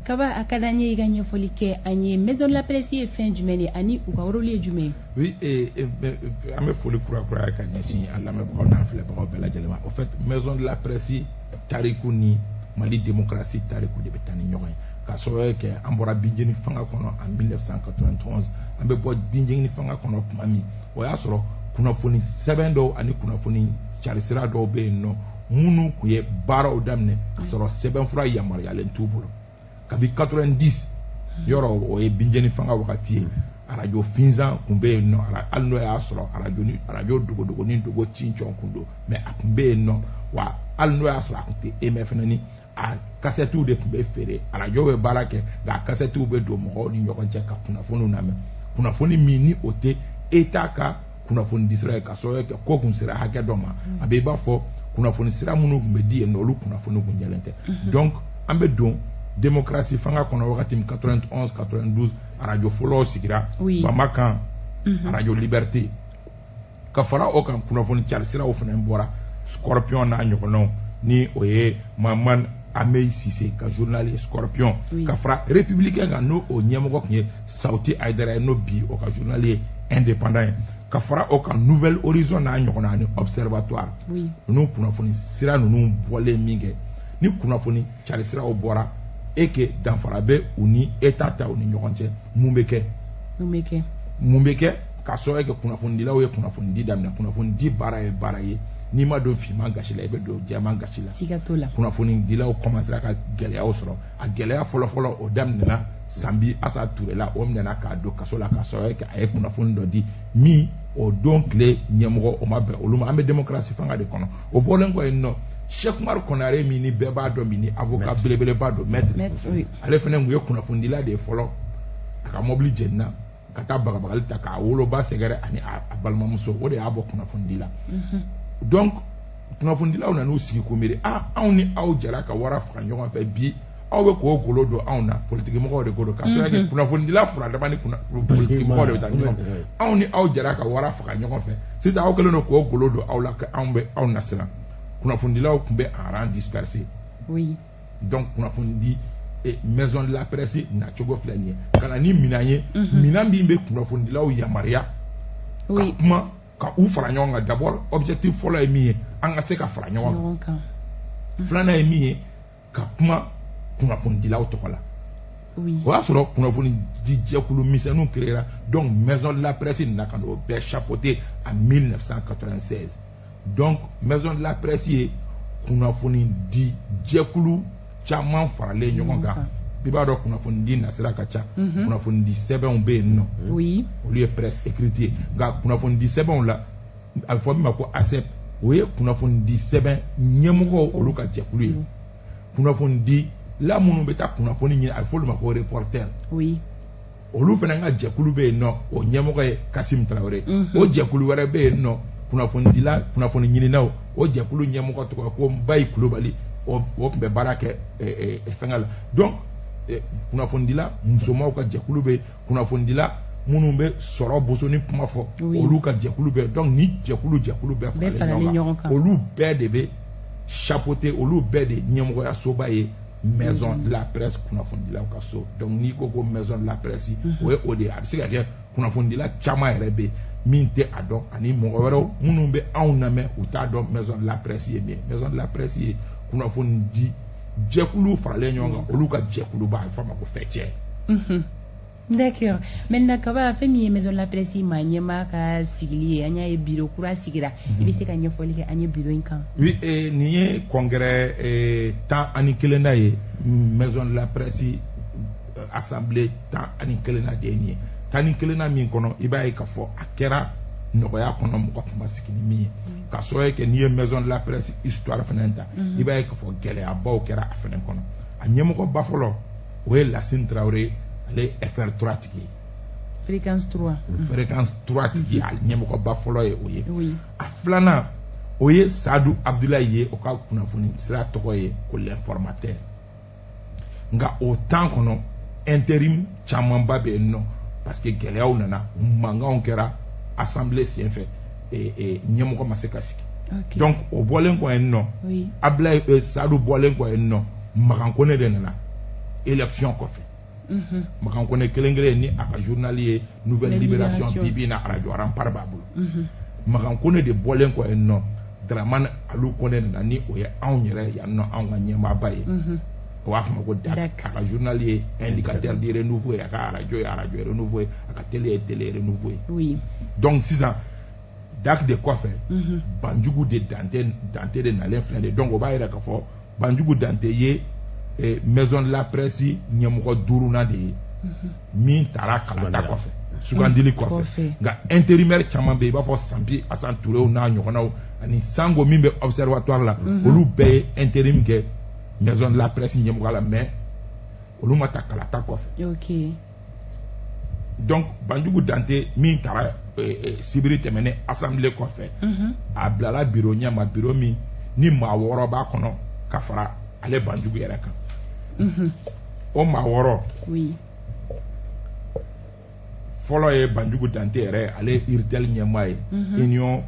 Kaba, a ka d'an ye i ka ɲɛfɔli kɛ an ye, maison de la presse ye fɛn jumɛn de ani u ka rôle ye jumɛn ye? Oui, an bɛ foli kura kuraya ka ɲɛsin an lamɛnbagaw n'an filɛbagaw bɛɛ lajɛlen ma. Au fait, maison de la presse tariku ni Mali démocratie tariku de bɛ taa ni ɲɔgɔn ye, ka sababu kɛ an bɔra binjeni fanga kɔnɔ en 1991. An bɛ bɔ binjeni fanga kɔnɔ tuma min, o y'a sɔrɔ kunnafoni sɛbɛn dɔw ani kunnafoni carisira dɔw bɛ yen nɔ minnu tun ye baaraw daminɛ ka sɔrɔ sɛbɛnfura yamaruyalen t'u bolo. Kabi 90 yɔrɔ, o ye binjeni fanga wagati ye, arajo Finzan tun bɛ yen nɔ. Hali n'o y'a sɔrɔ arajo ni arajo dogodogo ni dogo cincɔn kun don, mais a tun bɛ yen nɔ wa. Hali n'o y'a sɔrɔ a tun tɛ émet fana, ni a kasɛtiw de tun bɛ feere. Arajo bɛ baara kɛ, nka a kasɛtiw bɛ don mɔgɔw ni ɲɔgɔn cɛ ka kunnafoniw lamɛn, kunnafoni min ni o tɛ État ka kunnafoni di sira ye, ka sababu kɛ ko kun sera hakɛ dɔ ma, a bɛ i b'a fɔ kunnafoni sira minnu tun bɛ di yen nɔ, olu kunnafoni kun jɛlen tɛ. Donc an bɛ don démocratie fanga kɔnɔ wagati min, 91, 92, arajo fɔlɔw sigira, Bamakan, arajo Liberté. Ka fara o kan, kunnafoni carisiraw fana bɔra, Scorpion n'a ɲɔgɔnnaw, ni o ye Mahamane Hamèye Cissé ka journal ye Scorpion, ka fara Républicain kan, n'o o ɲɛmɔgɔ tun ye Sawuti Hayidara ye, n'o bi o ka journal ye Indépendant ye. Ka fara o kan, Nouvel Horizon n'a ɲɔgɔnna ani Observatoire. Ninnu kunnafoni sira ninnu bɔlen min kɛ, ni kunnafoni carisiraw bɔra e que danfara bɛ u ni État taw ni ɲɔgɔn cɛ, mun bɛ kɛ? Mun bɛ kɛ? Mun bɛ kɛ? Ka sababu kɛ kunnafonidilaw ye kunnafonidi daminɛ. Kunnafonidi baara ye baara ye, n'i ma don finman gasi la, i bɛ don jɛman gasi la. Siga t'o la. Kunnafonidilaw commencera ka gɛlɛyaw sɔrɔ. A gɛlɛya fɔlɔfɔlɔ, o daminɛna Sanbi Asa Ture la. O minɛna k'a don kaso la, ka sababu kɛ a ye kunnafoni dɔ di min o don tile ɲɛmɔgɔ, o ma bɛn olu ma. An bɛ démocratie fanga de kɔnɔ. O bɔlen kɔ yen nɔ, Cheikh Umar Konare min ni bɛɛ b'a dɔn bi, ni avocat belebeleba don, maître, ale fana tun ye kunnafonidila de ye fɔlɔ. A ka mobili jenina ka taa bagabagali ta k'a woloba sɛgɛrɛ ani a balimamuso, o de y'a bɔ kunnafonidi la. Donc kunnafonidilaw nan'u sigi ko miiri: a anw ni aw jɛra ka wara faga ɲɔgɔn fɛ, bi aw bɛ k'o golo don anw na. Politikimɔgɔw de ko don, ka sababu kɛ kunnafonidila furadama ni politikimɔgɔw de bɛ taa ɲɔgɔn fɛ. Anw ni aw jɛra ka wara faga ɲɔgɔn fɛ, sisan aw kɛlen don k'o golo don aw la, anw bɛ aw nasiran. Kunnafonidilaw tun bɛ en rang dispersé. Donc kunnafonidi maison de la presse nacogo filɛ nin ye, ka na ni minɛn ye, minɛn min bɛ kunnafonidilaw yamaruya ka kuma, ka u fara ɲɔgɔn kan. D'abord, objectif fɔlɔ ye min ye, an ka se ka fara ɲɔgɔn kan. Filanan ye min ye, ka kuma kunnafonidilaw tɔgɔ la. O y'a sɔrɔ kunnafoni di jɛkulu misɛnninw créera. Donc maison de la presse nana ka n'o bɛɛ chapeauter en 1996. Donc maison de la presse ye kunnafoni di jɛkulu caman faralen ɲɔgɔn kan. I b'a dɔn, kunnafoni di nasira ka ca. Kunnafoni di sɛbɛnw bɛ yen nɔ, olu ye presse écrite ye. Nka kunnafoni di sɛbɛnw la, a bɛ fɔ min ma ko ASEP, o ye kunnafoni di sɛbɛn ɲɛmɔgɔw olu ka jɛkulu ye. Kunnafoni di la minnu bɛ taa kunnafoni ɲini, a bɛ fɔ olu ma ko reporter. Olu fana ka jɛkulu bɛ yen nɔ, o ɲɛmɔgɔ ye Kasim Tarawele. O jɛkulu wɛrɛ bɛ yen nɔ, kunnafonidila, kunnafoni ɲininaw, o jɛkulu ɲɛmɔgɔ tɔgɔ ko Bayi Kulubali. O tun bɛ baara kɛ fɛngɛ la. Donc kunnafonidila musomanw ka jɛkulu bɛ yen, kunnafonidila minnu bɛ sɔrɔ boso ni kuma fɔ, olu ka jɛkulu bɛ yen. Donc ni jɛkulu bɛɛ faralen ɲɔgɔn kan, olu bɛɛ de bɛ chapeauter, olu bɛɛ de ɲɛmɔgɔyasoba ye maison de la presse, kunnafonidilaw ka so. Donc n'i ko ko maison de la presse, o ye o de ye. A bɛ se ka kɛ kunnafonidila caman yɛrɛ bɛ yen min tɛ a dɔn, ani mɔgɔ wɛrɛw minnu bɛ anw lamɛn, u t'a dɔn maison de la presse ye min ye. Maison de la presse ye kunnafoni di jɛkulu faralen ɲɔgɔn kan, olu ka jɛkuluba, a bɛ fɔ a ma ko fɛcɛ. D'accord. Maintenant, Kaba, fɛn min ye maison de la presse ma ɲɛmaa ka sigili ye, an y'a ye bureau kura sigira. I bɛ se ka ɲɛfɔli kɛ an ye bureau in kan? Oui, nin ye congrès 11nan ye. Maison de la presse assemblée 11nan de ye nin ye. 11nan min kɔnɔ, i b'a ye k'a fɔ a kɛra nɔgɔya kɔnɔ, mɔgɔ tun ma sigi ni min ye, ka sababu kɛ n'i ye maison de la presse histoire fana ta, i b'a ye k'a fɔ gɛlɛyabaw kɛra a fana kɔnɔ. A ɲɛmɔgɔba fɔlɔ, o ye Lasine Tarawele, ale ye FR3 tigi ye. Fréquence 3. Fréquence 3 tigi, a ɲɛmɔgɔba fɔlɔ ye o ye. A filanan, o ye Sadu Abudulayi ye, o ka kunnafoni sira tɔgɔ ye ko L'Informateur. Nka o temps kɔnɔ, intérim camanba bɛ yen nɔ, parce que gɛlɛyaw nana, mankanw kɛra assemblée senfɛ. ɲɛmɔgɔ ma se ka sigi. Donc o bɔlen kɔ yen nɔ, Ablaye Sadu bɔlen kɔ yen nɔ, Makan Kone de nana élection kɔfɛ. Makan Kone kelen kelen ni a ka journal ye Nouvelle Libération, bi bi na radio Rempart b'a bolo. Makan Kone de bɔlen kɔ yen nɔ, Dramane Alu Kone nana, ni o ye anw yɛrɛ yan nɔ, anw ka ɲɛmaaba ye. O b'a fɔ ma ko DAC. A ka journal ye Indicateur du Renouveau ye, a ka radio ye radio Renouveau ye, a ka télé ye Télé Renouveau ye. Donc sisan DAC de kɔfɛ, Banjugu de Dante, Dante de nalen filɛ de. Donc o b'a yira k'a fɔ Banjugu Dante ye Maison de la Presse ɲɛmɔgɔ duurunan de ye min taara kalata kɔfɛ, sugandili kɔfɛ. Nka intérimaire caman bɛ yen, i b'a fɔ Sanpi Asan Turew n'a ɲɔgɔnnaw, ani Sango min bɛ Observatoire la, olu bɛɛ ye intérim kɛ Maison de la Presse ɲɛmɔgɔya la, mais olu ma ta kalata kɔfɛ. Donc Banjugu Dante min taara sibiri tɛmɛnen assemblée kɔfɛ, a bilala bureau ɲɛma, bureau min ni maa 6 b'a kɔnɔ ka fara ale Banjugu yɛrɛ kan. O maa 6, fɔlɔ ye Banjugu Dante yɛrɛ, ale ye URTEL ɲɛmaa ye, Union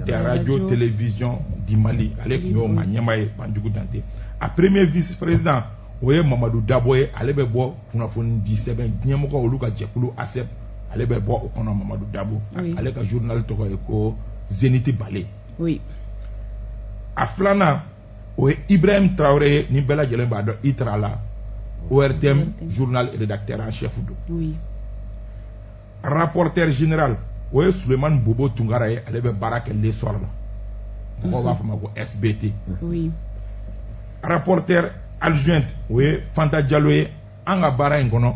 des radios télévision du Mali, ale tun y'o maa ɲɛmaa ye, Banjugu Dante. A premier vice président, o ye Mamadu Dabo ye, ale bɛ bɔ kunnafoni di sɛbɛn ɲɛmɔgɔ olu ka jɛkulu ASEP, ale bɛ bɔ o kɔnɔ, Mamadu Dabo. Ale ka journal tɔgɔ ye ko Zénith Bale. A filanan, o ye Ibrahim Traoré ye, ni bɛɛ lajɛlen b'a dɔn ITRA la, ORTM journal rédacteur en chef don. Rapporteur général, o ye Sulemani Bobo Tunkara ye, ale bɛ baara kɛ L'Essor la, mɔgɔw b'a fɔ ma ko SBT. Rapporteur adjoint, o ye Fanta Jalo ye. An ka baara in kɔnɔ,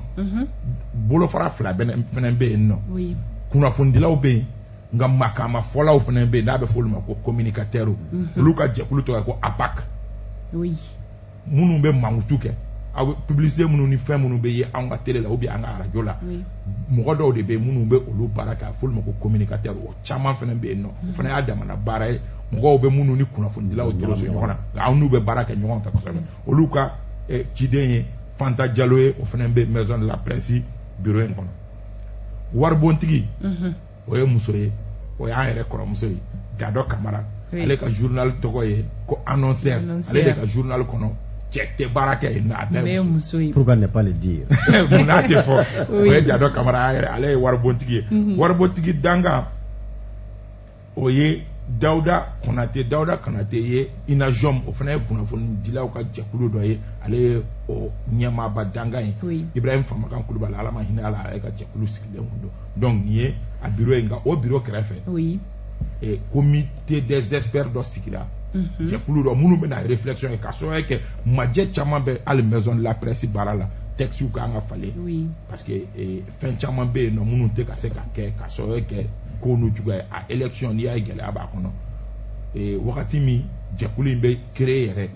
bolofara fila fɛnɛ bɛ yen nɔ. Kunnafonidilaw bɛ yen, nka makamafɔlaw fɛnɛ bɛ yen, n'a bɛ fɔ olu ma ko communicateur. Olu ka jɛkulu tɔgɔ ye ko APAC. Minnu bɛ mankutu kɛ, aw bɛ publicité minnu ni fɛn minnu bɛ ye anw ka télé la ou bien an ka radio la, mɔgɔ dɔw de bɛ yen minnu bɛ olu baara kɛ, a bɛ fɔ olu ma ko communicateur. O caman fɛnɛ bɛ yen nɔ, o fana y'a damana baara ye, mɔgɔw bɛ minnu ni kunnafonidilaw toroso ɲɔgɔn na, nka anw n'u bɛ baara kɛ ɲɔgɔn fɛ kosɛbɛ. Olu ka ciden ye Fanta Jalo ye, o fana bɛ Maison de la Presse bureau in kɔnɔ. Waribontigi, o ye muso ye, o y'an yɛrɛ kɔrɔmuso ye, Gadɔ Kamara. Ale ka journal tɔgɔ ye ko Annonceur. Ale de ka journal kɔnɔ, cɛ tɛ baara kɛ yen nɔ, a bɛɛ ye muso ye. Pourquoi ne pas le dire? Munna tɛ fɔ? O ye Jadɔ Kamara yɛrɛ, ale ye waribontigi ye. Waribontigi dankan, o ye Dawuda Konate. Dawuda Konate ye INAJOM, o fana ye kunnafonidilaw ka jɛkulu dɔ ye, ale ye o ɲɛmaaba dankan ye. Ibrahim Famakan Kulubali, Ala ma hinɛ ala, ale ka jɛkulu sigilen kun don. Donc nin ye a bureau ye. Nka o bureau kɛrɛfɛ, comité des experts dɔ sigira, jɛkulu dɔ minnu bɛna réflexion kɛ, ka sababu kɛ majɛ caman bɛ hali Maison de la Presse baara la, texte kan ka falen, parce que fɛn caman bɛ yen nɔ minnu tɛ ka se ka kɛ, ka sababu kɛ ko n'u juguya ye. A élection, n'i y'a ye gɛlɛya b'a kɔnɔ, wagati min jɛkulu in bɛ créer yɛrɛ,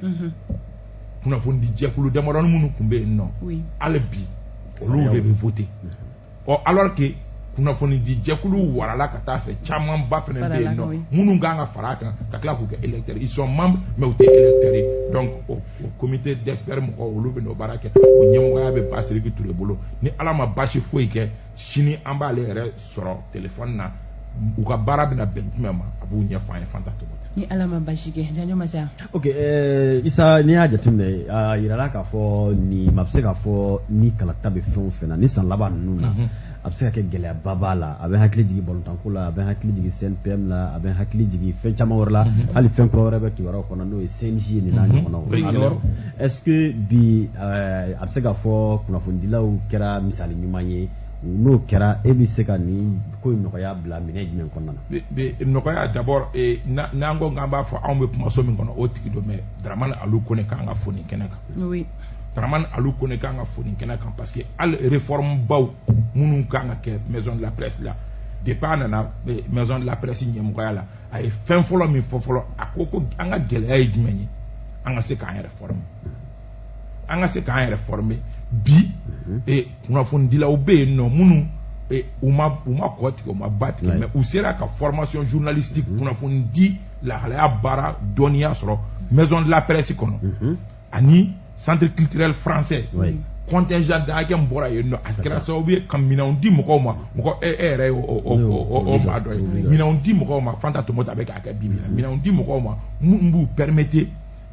kunnafoni jɛkulu damadɔni minnu tun bɛ yen nɔ, hali bi olu de bɛ voter. Ɔ, alors que kunnafoni di jɛkulu warala ka taa fɛ, camanba fana bɛ yen nɔ minnu kan ka fara a kan ka tila k'u kɛ électeurs. Ils sont membres mais u tɛ électeurs ye. Donc o comité d'experts mɔgɔw, olu bɛ n'o baara kɛ, o ɲɛmɔgɔya bɛ Basiriki Ture bolo. Ni Ala ma baasi foyi kɛ, sini an b'ale yɛrɛ sɔrɔ téléphone na, u ka baara bɛna bɛn jumɛn ma, a b'u ɲɛfɔ an ye. Fanta Togo. Ni Ala ma basi kɛ, Janjo Masa. Ok, Isa, n'i y'a jateminɛ, a yirala k'a fɔ nin ma bɛ se k'a fɔ ni kalata bɛ fɛn o fɛn na ni san laban ninnu na, a bɛ se ka kɛ gɛlɛyaba b'a la. A bɛ hakili jigin balontanko la, a bɛ hakili jigin CNPM la, a bɛ hakili jigin fɛn caman wɛrɛ la, hali fɛn kura wɛrɛ bɛ kibaruyaw kɔnɔ, n'o ye CNJ ye, nin n'a ɲɔgɔnnaw. Alors, est ce que bi a bɛ se k'a fɔ kunnafonidilaw kɛra misali ɲuman ye? N'o kɛra, e bɛ se ka nin ko in nɔgɔya bila minɛn jumɛn kɔnɔna na? Nɔgɔya d'abord, n'an ko k'an b'a fɔ, anw bɛ kumaso min kɔnɔ, o tigi don, mais Dramane Alu Kone kan ka fo nin kɛnɛ kan. Dramane Alu Kone kan ka fo nin kɛnɛ kan, parce que hali réforme baw minnu kan ka kɛ Maison de la Presse la, depuis a nana Maison de la Presse ɲɛmɔgɔya la, a ye fɛn fɔlɔ min fɔ fɔlɔ, a ko ko an ka gɛlɛya ye jumɛn ye? An ka se k'an yɛrɛ former, an ka se k'an yɛrɛ former. Bi kunnafonidilaw bɛ yen nɔ minnu u ma kɔ tigɛ, u ma ba tigɛ, mais u sera ka formation journalistique, kunnafoni di lahalaya baara dɔnniya sɔrɔ Maison de la Presse kɔnɔ ani Centre culturel français. Contingent hakɛ min bɔra yen nɔ, a kɛra sababu ye ka minɛnw di mɔgɔw ma. Mɔgɔ e yɛrɛ ye o maa dɔ ye. Minɛnw di mɔgɔw ma, Fanta Tomoto a bɛ k'a kɛ bi bi in na, minɛnw di mɔgɔw ma minnu b'u permettre.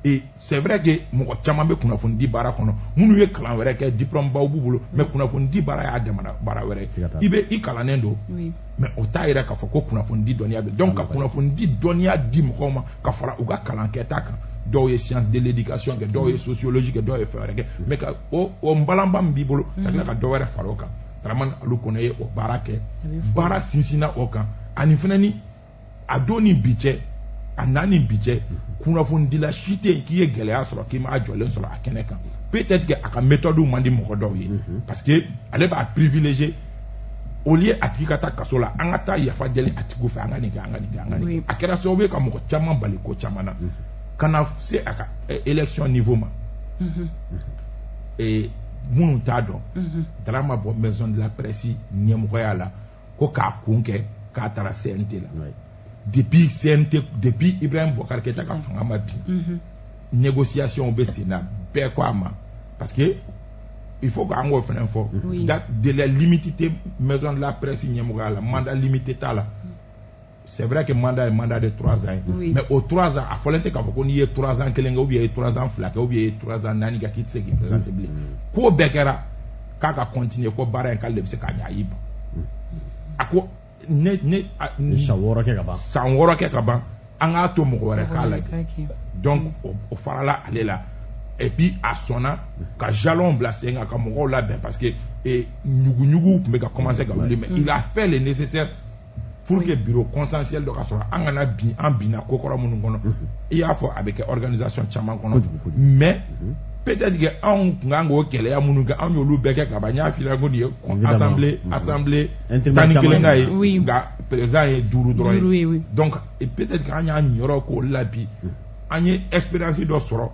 Et c'est vrai que mɔgɔ caman bɛ kunnafoni di baara kɔnɔ, minnu ye kalan wɛrɛ kɛ, diplôme baw b'u bolo, mais kunnafoni di baara y'a damana baara wɛrɛ ye. I bɛ i kalannen don, mais o t'a yira k'a fɔ ko kunnafoni di dɔnniya bɛ. Donc ka kunnafoni di dɔnniya di mɔgɔw ma ka fara u ka kalan kɛta kan. Dɔw ye science de l'éducation kɛ, dɔw ye sociologie kɛ, dɔw ye fɛn wɛrɛ kɛ, mais ka o nbalanba min b'i bolo, ka tila ka dɔ wɛrɛ fara o kan. Dramane Alou Kone ye o baara kɛ, baara sinsinna o kan. Ani fɛnɛ ni a don ni bi cɛ, a n'a ni bi cɛ, kunnafonidila si tɛ yen k'i ye gɛlɛya sɔrɔ k'i m'a jɔlen sɔrɔ a kɛnɛ kan. Peut-être que a ka méthode man di mɔgɔ dɔw ye, parce que ale b'a privilégier, au lieu a tigi ka taa kaso la, an ka taa yafa deli a tigiw fɛ, an ka nin kɛ, an ka nin kɛ, an ka nin kɛ. A kɛra sababu ye ka mɔgɔ caman bali ko caman na, ka na se a ka élection niveau ma. Minnu t'a dɔn, Dara ma bɔ maison de la presse ɲɛmɔgɔya la ko k'a kun kɛ k'a taara CNT la. Depuis CNT, depuis Ibrahim Boubacar Keïta ka fanga ma bin, négociation bɛ sen na, bɛɛ ko a ma, parce que il faut k'an k'o fana fɔ, délai limité tɛ maison de la presse ɲɛmɔgɔya la, mandat limité t'a la. C'est vrai que mandat ye mandat de 3 ans ye, mais o 3 ans, a fɔlen tɛ k'a fɔ ko n'i ye 3 ans kelen kɛ, ou bien i ye 3 ans fila kɛ, ou bien i ye 3 ans naani kɛ, k'i tɛ se k'i présenter bilen. Ko bɛɛ kɛra k'a ka continuer, ko baara in k'ale de bɛ se k'a ɲɛ, a y'i ban. A ko ne san 6 kɛ ka ban, san 6 kɛ ka ban, an k'a to mɔgɔ wɛrɛ k'a lajɛ. Donc o farala ale la, et puis a sɔnna ka jalon bila sen kan ka mɔgɔw labɛn, parce que ɲuguɲugu tun bɛ ka commencer ka wuli, mais il a fait le nécessaire pour que bureau consensuel dɔ ka sɔrɔ, an kana bin, an binna ko kɔrɔ minnu kɔnɔ. I y'a fɔ, a bɛ kɛ organisation caman kɔnɔ, mais peut-être que anw tun kan k'o gɛlɛya minnu kɛ, anw y'olu bɛɛ kɛ ka ban. N y'a f'i ɲɛna ko nin ye assemblée 11 ye, nka président ye 5 dɔrɔn ye. Donc peut-être que an y'an ɲiyɔrɔ k'o la bi, an ye expérience dɔ sɔrɔ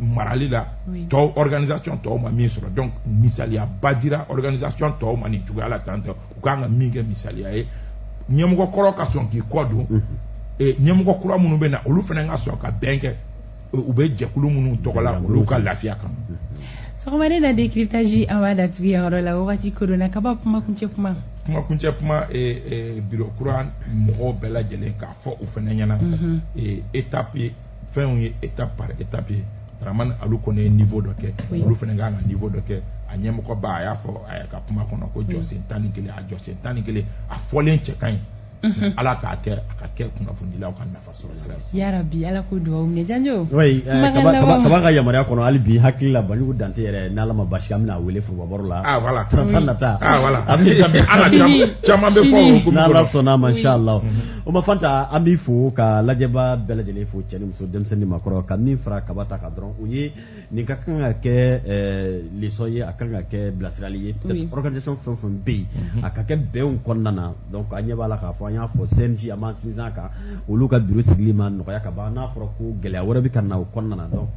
marali la, tɔw organisation tɔw ma min sɔrɔ. Donc misaliyaba dira organisation tɔw ma nin cogoya la tan tɔ, u kan ka min kɛ misaliya ye, ɲɛmɔgɔ kɔrɔ ka sɔn k'i kɔ don, ɲɛmɔgɔ kura minnu bɛ na, olu fana ka sɔn ka bɛn kɛ, u bɛ jɛkulu minnu tɔgɔ la, olu ka lafiya kan. Sɔgɔmada na décryptage, an b'a datugu yan yɔrɔ la. Wagati koronna kaba. Kuma kuncɛ kuma. Kuma kuncɛ kuma, bureau kura mɔgɔw bɛɛ lajɛlen k'a fɔ u fana ɲɛna, étape ye, fɛnw ye étape par étape ye. Dramane Alou Kone ye niveau dɔ kɛ, olu fana kan ka niveau dɔ kɛ. A ɲɛmɔgɔba a y'a fɔ a ka kuma kɔnɔ ko jɔsen 11, a jɔsen 11, a fɔlen cɛ ka ɲi. Ala k'a kɛ a ka kɛ kunnafonidilaw ka nafa sɔrɔ sira ye. Yarabi, Ala k'o dugawu minɛ. Janjo. Oui, Kaba ka yamaruya kɔnɔ hali bi, hakili la Banjugu Dante yɛrɛ, n'Ala ma basi kɛ, an bɛna wele forobabaro la. Ah voilà. Tarata nata. Ah voilà. A bɛ ala caman bɛ fɔ o hukumu kɔnɔ. N'Ala sɔnna ma, inchallah. O ma Fanta, an b'i fo ka lajɛba bɛɛ lajɛlen fo, cɛ ni muso, denmisɛnnin ni maakɔrɔ, ka min fara Kaba ta kan dɔrɔn, o ye nin ka kan ka kɛ leçon ye, a kan ka kɛ bilasirali ye. Peut-être organisation fɛn o fɛn bɛ yen, a ka kɛ bɛnw kɔnɔna na. Donc an ɲɛ b'a la k'a fɔ, an y'a fɔ CNJ, a m'an sinsin a kan, olu ka bureau sigili ma nɔgɔya ka ban. N'a fɔra ko gɛlɛya wɛrɛ bɛ ka na o kɔnɔna na, donc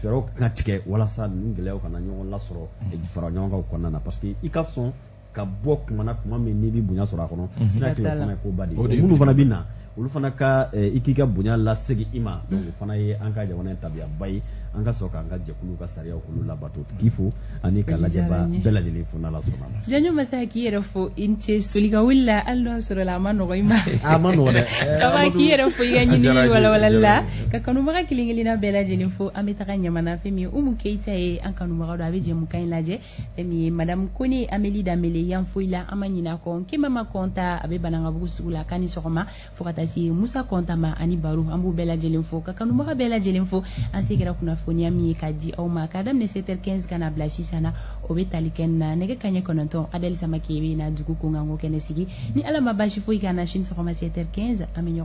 fɛɛrɛw kan ka tigɛ walasa ninnu gɛlɛyaw kana ɲɔgɔn lasɔrɔ, fara ɲɔgɔn kan o kɔnɔna na, parce que i ka sɔn ka bɔ kuma na, kuma min n'i bɛ bonya sɔrɔ a kɔnɔ, n'a tile fana ye koba de ye. Minnu fana bɛ na, olu fana ka i k'i ka bonya lasegin i ma. Donc o fana ye an ka jamana in tabiyaba ye, an ka sɔrɔ k'an ka jɛkuluw ka sariyaw k'olu labato. K'i fo ani ka lajɛba bɛɛ lajɛlen fo, n'Ala sɔnna ma. Janjo Masa, k'i yɛrɛ fo, i ni ce soli ka wuli la, hali n'o sɔrɔ la a ma nɔgɔ i ma. A ma nɔgɔ dɛ. Kaba, k'i yɛrɛ fo i ka ɲinini walawalali la, ka kanubaga kelen kelenna bɛɛ lajɛlen fo. An bɛ taga Ɲamana, fɛn min ye Umu Keyita ye, an kanubaga don, a bɛ jɛmukan in lajɛ. Fɛn min ye Madame Kone Ameli Danbele yan foyi la, an ma ɲinɛ a kɔ. Nkemama Kɔnta, a bɛ Banankabugu sugu la, k'a ni sɔgɔma, fo ka taa se Musa Kɔnta ma ani Baro, an b'u bɛɛ lajɛlen fo, ka kanubaga bɛɛ lajɛlen fo. An se kɛra kunnafoniya min ye k'a di aw ma k'a daminɛ 7h15 ka na bila sisan na, o bɛ tali kɛ na nɛgɛ kaɲɛ 9, Adɛli Samake bɛ na dugu kunkanko kɛnɛ sigi. Ni Ala ma basi foyi k'an na, sini sɔgɔma 7h15 an bɛ ɲɔgɔn